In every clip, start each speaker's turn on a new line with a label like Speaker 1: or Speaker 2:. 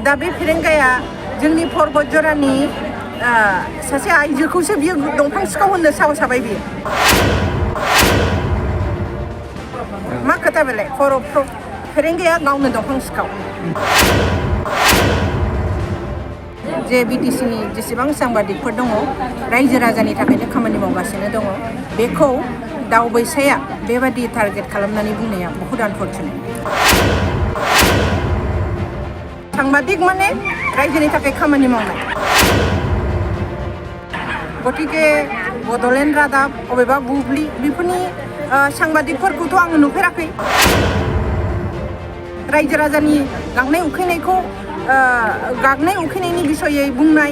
Speaker 1: दा बे फेरेंगाया जोंनि पर्बतजरानि सासे आइजोखौसो बियो दंफां सिखाव होननो साहस हाबाय बियो मा खोथा बेलाय फेरेंगाया गावनो दंफां सिखाव जे बिटिसिनि जेसेबां सांबादिकफोर दङ रायजो राजानि थाखायनो खामानि मावगासिनो दङ बेखौ दावबायसाया बेबादि टारगेट खालामनानै बुंनाया बहुद आनफर्चुनेट सांबादिक माने रायजोनि थाखाय खामानि मावनाय गतिके बड'लेण्ड रादाब अबेबा बुब्लि बेफोरनि सांबादिकफोरखौथ' आङो नुफेराखै रायजो राजानि गांनाय उखैनायनि बिसयै बुंनाय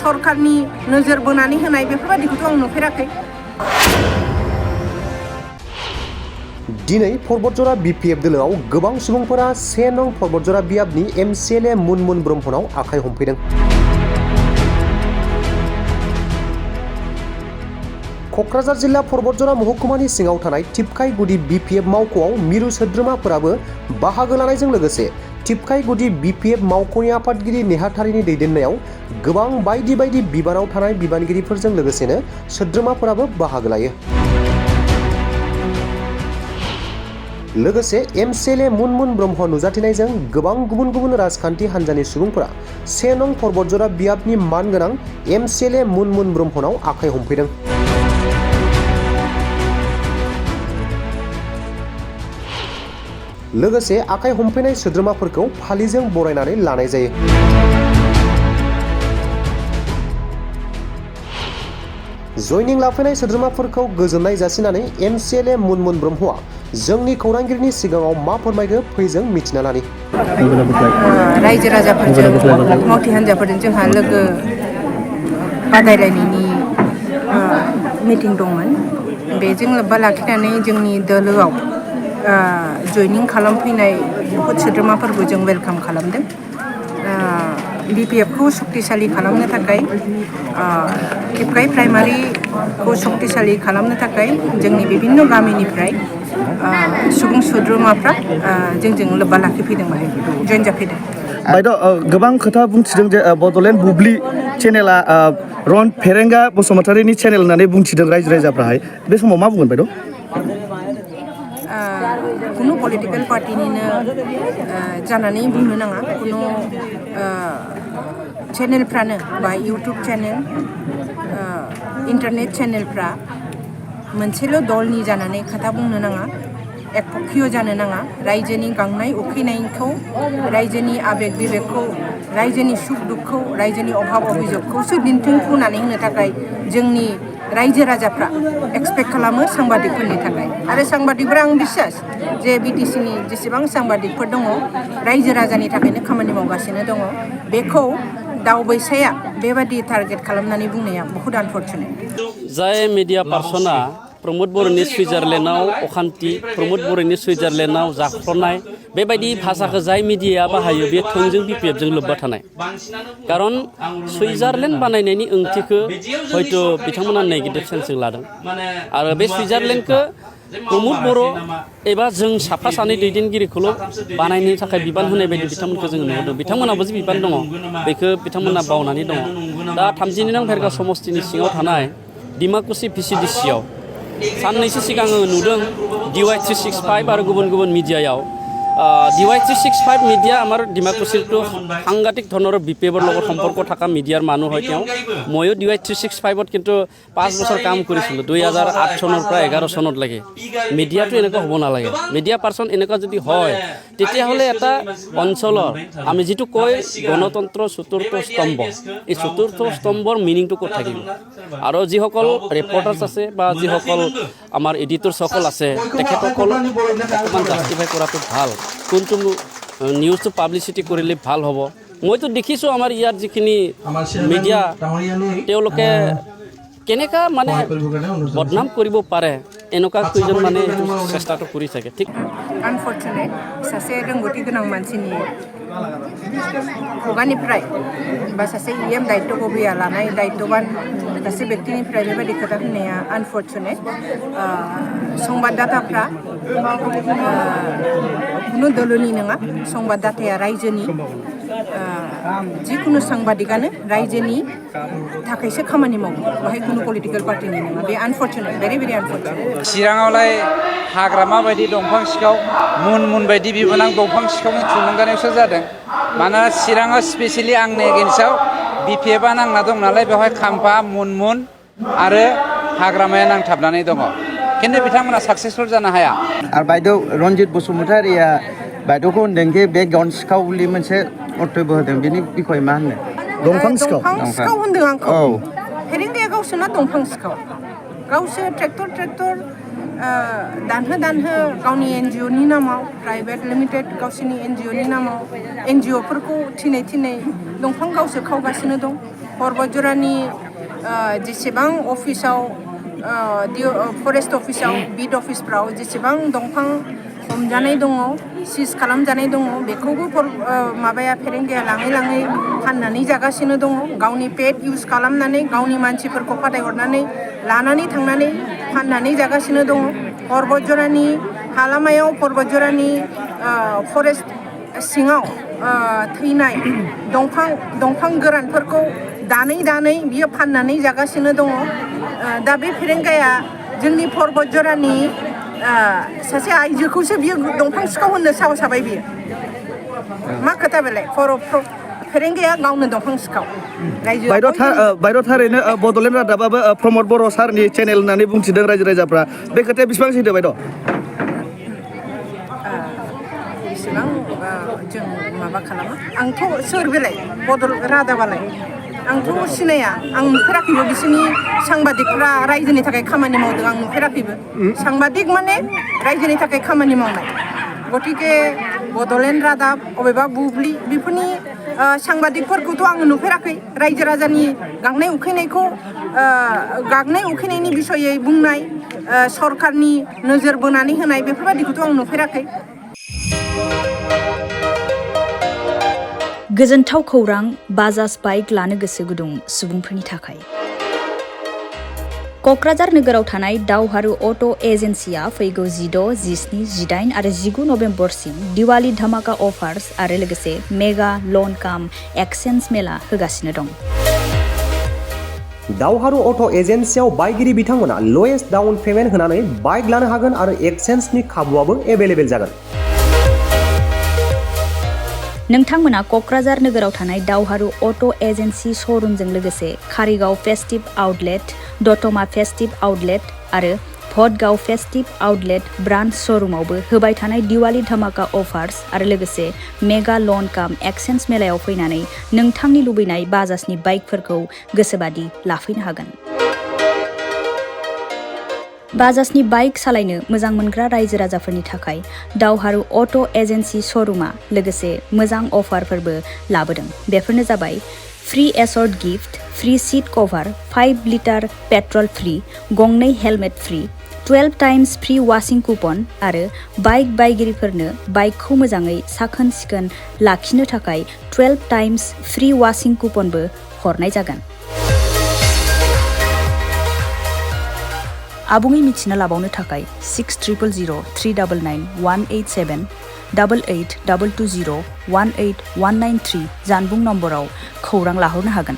Speaker 1: सरकारनि नोजोर बोनानै होनाय बेफोरबायदिखौथ' आं नुफेराखै
Speaker 2: दिनै पर्बतजरा बिपिएफ दोलोआव गोबां सुबुंफोरा 1 नं पर्बतजरा बियाबनि एमसिएलए मुनमुन ब्रह्मनाव आखाइ हमफैदों क'क्राझार जिल्ला पर्बतजरा महकुमानि सिङाव थानाय टिपकाइगुदि बिपिएफ मावख'आव मिरु सोद्रोमाफोराबो बाहागो लानायजों लोगोसे टिपकाइगुदि बिपिएफ मावख'नि आफादगिरि नेहाथारिनि दैदेननायाव गोबां बायदि बायदि बिबानाव थानाय बिबानगिरिफोरजों लोगोसेनो सोद्रोमाफोराबो बाहागो लायो लोगोसे एमसिएलए मुनमुन ब्रह्म नुजाथिनायजों गोबां गुबुन गुबुन राजखान्थि हान्जानि सुबुंफोरा 1 नं पर्बतजरा बियाबनि मानगोनां एमसिएलए मुनमुन ब्रह्मनाव आखाइ हमफैदों लोगोसे आखाइ हमफैनाय सोद्रोमाफोरखौ फालिजों बरायनानै लानाय जायो जयनिं लाफैनाय सोद्रोमाफोरखौ गोजोननाय जासिनानै एमसिएलए मुनमुन ब्रह्मआ जोंनि खौरांगिरिनि सिगाङाव मा फोरमायखो फैजों मिथिना लानि
Speaker 1: रायजो राजाफोरजों मावथि हान्जाफोरजों जोंहा लोगो बादायलायनायनि मिटिं दंमोन बेजों लोब्बा लाखिनानै जोंनि दोलोआव जयनिं खालामफैनाय बहुद सोद्रोमाफोरखौ जों वेलकाम खालामदों बिपिएफखौ शक्तिशाली खालामनो थाखाय टिपकाइ प्राइमारिखौ शक्तिशाली खालामनो थाखाय जोंनि बिभिन्न गामिनिफ्राय सुबुं सोद्रोमाफ्रा जोंजों लोब्बा लाखिफैदोंमोन जइन जाफैदों
Speaker 3: बायद' गोबां खोथा बुंथिदों जे बड'लेण्ड बुब्लि चेनेला रन फेरेंगा बसुमतारिनि चेनेल होननानै बुंथिदों रायजो राजाफ्राहाय बे समाव मा बुंगोन बायद'
Speaker 1: कुनु पलिटिकेल पार्टिनिनो जानानै बुंनो नाङा कुनु चेनेलफ्रानो बा इउटुब चेनेल इन्टारनेट चेनेलफ्रा मोनसेल' दलनि जानानै खोथा बुंनो नाङा एकपक्षीय जानो नाङा रायजोनि गांनाय उखैनायखौ रायजोनि आबेग बिबेकखौ रायजोनि सुख दुखखौ रायजोनि अभाब अभिजोगखौसो दिन्थिफुंनानै होनो थाखाय जोंनि रायजो राजाफ्रा एक्सपेक्ट खालामो सांबादिकफोरनि थाखाय आरो सांबादिकफ्रा आं बिसास जे बिटिसिनि जेसेबां सांबादिकफोर दङ रायजो राजानि थाखायनो खामानि मावगासिनो दङ बेखौ दावबायसाया बेबादि टारगेट खालामनानै बुंनाया बहुद आनफर्चुनेट
Speaker 4: जाय मिडिया पार्सना प्रमोद बर'नि सुइजारलेण्डआव अखान्थि प्रमोद बर'नि सुइजारलेण्डआव जाख्ल'नाय बेबायदि भाषाखौ जाय मिडियाया बाहायो बे थोंजों बिपिएफजों लोब्बा थानाय खारन सुइजारलेण्ड बानायनायनि ओंथिखौ हयथ' बिथांमोना नेगेटिभ सेन्सजों लादों आरो बे सुइजारलेण्डखौ प्रमोद बर' एबा जों साफा सानै दैदेनगिरिखौल' बानायनो थाखाय बिबान होनाय बायदि बिथांमोनखौ जोङो नुहरदों बिथांमोनाबो जे बिबान दङ बेखौ बिथांमोना बावनानै दङ दा 32 नं भेरगा समस्तिनि सिङाव थानाय डिमाकुसि भिसिडिसिआव साननैसो सिगां आङो नुदों DY 365 आरो गुबुन गुबुन मिडियायाव DY 365 মিডিয়া আমার ডিমাকুচিটো সাংঘাতিক ধৰণৰ বিপেৱৰ লগত সম্পৰ্ক থকা মিডিয়াৰ মানুহ হয় তেওঁ ময়ো DY 365ত কিন্তু 5 বছৰ কাম কৰিছিলোঁ 2008 চনৰ পৰা 11 চনত লাগে মিডিয়াটো এনেকুৱা হ'ব নালাগে মিডিয়া পাৰ্চন এনেকুৱা যদি হয় তেতিয়াহ'লে এটা অঞ্চলৰ আমি যেটো কয় গণতন্ত্ৰ চতুৰ্থ স্তম্ভ এই চতুৰ্থ স্তম্ভৰ মিনিংটো ক'ত থাকিব আৰু যিসকল ৰিপৰ্টাৰ্ছ আছে বা যিসকল আমাৰ এডিটৰ সকল আছে তেখেতসকল অকমান জাষ্টিফাই কৰাটো ভাল কোনটো নিউজটো পাব্লিচিটি কৰিলে ভাল হ'ব মইতো দেখিছো আমাৰ ইয়াৰ যিখিনি মিডিয়া তেওঁলোকে কেনেকা মানে বদনাম কৰিব পাৰে এনেকুৱা কয়জন মানে চেষ্টাটো কৰি থাকে ঠিক
Speaker 1: আনফৰ্চুনেট सासे रोंगौथि गोनां मानसिनि खुगानिफ्राय बा सासे इएम दायित्व बबिया लानाय दायित्वबान सासे व्यक्तिनिफ्राय बेबायदि खोथा होननाया आनफर्चुनेट संबाददाताफ्रा कुनु दलनि नङा संबाददाताया रायजोनि जिकुनु सांबादिकानो रायजोनि थाखायसो खामानि मावो बाहाय कुनु पलिटिकेल पार्टिनि नङा बे आनफर्चुनेट भेरि भेरि आनफर्चुनेट
Speaker 5: चिराङावलाय हाग्रामा बायदि दंफां सिखाव मुन बायदि बिबोनां दंफां सिखावनि थुलुंगानायावसो जादों मानोना चिराङाव स्पेसियेलि आंनि एगेन्स्टआव बिपिएफआ नांना दं नालाय बेवहाय खाम्फा मुन आरो हाग्रामाया नांथाबनानै दङ खिन्थु बिथांमोना साक्सेसफुल जानो हाया
Speaker 3: आरो बायद' रन्जित बसुमतारिया बायद'खौ होनदोंखि बे गन सिखावनि मोनसे अक्ट'बो होदों बेनि बिखय मा होनो
Speaker 1: दंफां सिखाव होनदों आंखौ फेरेंगाया गावसोरना दंफां सिखाव गावसोर ट्रेक्टर दानहो गावनि एनजिअनि नामाव प्राइभेट लिमिटेड गावसोरनि एनजिअनि नामाव एनजिअफोरखौ थिनै दंफां गावसोर खावगासिनो दं पर्बतजरानि जेसेबां अफिसाव फरेस्ट अफिसाव बिड अफिसफ्राव जेसेबां दंफां हमजानाय दङ सिज खालामजानाय दङ बेखौबो माबाया फेरेंगाया लाङै फाननानै जागासिनो दङ गावनि पेड इउज खालामनानै गावनि मानसिफोरखौ फाथायहरनानै लानानै थांनानै फाननानै जागासिनो दङ पर्बतजरानि हालामायाव पर्बतजरानि फरेस्ट सिङाव थैनाय दंफां गोरानफोरखौ दानै बियो फाननानै जागासिनो दङ दा बे फेरेंगाया जोंनि पर्बतजरानि सासे आइजोखौसो बियो दंफां सिखाव होननो साहस हाबाय बियो मा खोथा बेलाय फेरेंगाया गावनो दंफां सिखाव
Speaker 3: बायद' थारैनो बड'लेण्ड रादाबाबो प्रमद बर' सारनि चेनेल होननानै बुंथिदों रायजो राजाफ्रा बे खोथाया बेसेबां सैथो बायद'
Speaker 1: बेसेबां जों माबा खालामा आंथ' सोर बेलाय बड'ल रादाबालाय आंथ' सिनाया आं नुफेराखैबो बिसोरनि सांबादिकफ्रा रायजोनि थाखाय खामानि मावदों आं नुफेराखैबो सांबादिक माने रायजोनि थाखाय खामानि मावनाय गतिके बड'लेण्ड रादाब अबेबा बुब्लि बेफोरनि सांबादिकफोरखौथ' आङो नुफेराखै रायजो राजानि गांनाय उखैनायनि बिसयै बुंनाय सरकारनि नोजोर बोनानै होनाय बेफोरबायदिखौथ' आं नुफेराखै
Speaker 6: गोजोनथाव खौरां बाजाज बाइक लानो गोसो गुदुं सुबुंफोरनि थाखाय क'क्राझार नोगोराव थानाय दावहारु अट' एजेन्सिया फैगौ 16, 17, 18 आरो 19 नभेम्बरसिम दिवाली धामाका अफार्स आरो लोगोसे मेगा लन काम एक्सचेन्ज मेला होगासिनो दं
Speaker 2: दावहारु अट' एजेन्सियाव बायगिरि बिथांमोना लवेस्ट डाउन पेमेन्ट होनानै बाइक लानो हागोन आरो एक्सचेन्जनि खाबुआबो एभेलेबेल जागोन
Speaker 6: नोंथांमोना क'क्राझार नोगोराव थानाय दावहारु अट' एजेन्सि श'रुमजों लोगोसे कारिगाव फेस्टिभ आउटलेट दतमा फेस्टिभ आउटलेट आरो भटगाव फेस्टिभ आउटलेट ब्रान्च श'रुमावबो होबाय थानाय दिवाली धामाका अफार्स आरो लोगोसे मेगा लन काम एक्सचेन्ज मेलायाव फैनानै नोंथांनि लुबैनाय बाजाजनि बाइकफोरखौ गोसोबादि लाफैनो हागोन बाजाजनि बाइक सालायनो मोजां मोनग्रा रायजो राजाफोरनि थाखाय दावहारु अट' एजेन्सि श'रुमा लोगोसे मोजां अफारफोरबो लाबोदों बेफोरनो जाबाय free assured gift free seat cover 5 litre petrol free गंनै helmet free 12 times free washing coupon आरो बाइक बायगिरिफोरनो बाइकखौ मोजाङै साखोन सिखोन लाखिनो थाखाय 12 टाइम्स फ्री वाशिं कुपनबो हरनाय जागोन आबुङै मिथिना लाबावनो थाखाय 60000399 187 88 220 18193 जानबुं नम्बराव खौरां लाहरनो हागोन